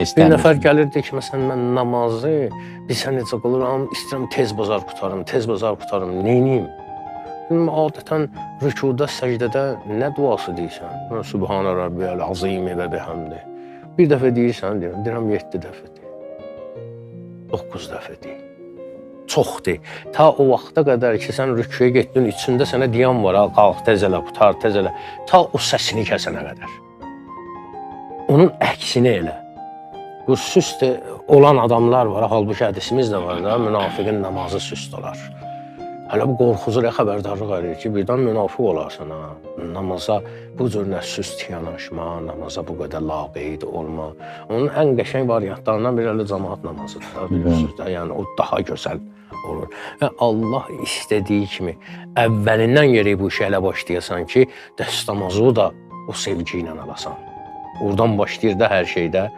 Bir İstəmir. nəfər gəlirdi ki, məsələn mən namazı bilsən necə qılıram, istəyirəm tez bazar qurtarım, tez bazar qurtarım, neyniyim? Dedim, adətən rükuda, səcdədə nə duası deyirsən? Mən Sübhanə Rabbiyəl azim və bihamdi. Bir dəfə deyirsən, deyirəm, deyirəm 7 dəfə de. 9 dəfə de. Çoxdur. Ta o vaxta qədər ki, sən rükuya getdin, içində sənə deyən var, ha, qalx tez elə, qurtar, tez elə. Ta o səsini kəsənə qədər. Onun əksini elə. Bu süst olan adamlar var, halbuki hədisimiz də var da, münafiqin namazı süst olar. Hələ bu qorxuzur, xəbərdarlıq edir ki, birdən münafiq olarsan ha. Namaza bu cür nə süst yanaşma, namaza bu qədər laqeyd olma. Onun ən qəşəng variantlarından biri elə camaat namazıdır da, bilirsiniz də, yəni o daha gözəl olur. Və Allah istədiyi kimi əvvəlindən gərək bu işə elə başlayasan ki, dəstəmazı da o sevgi ilə alasan. Oradan başlayır da hər şeydə.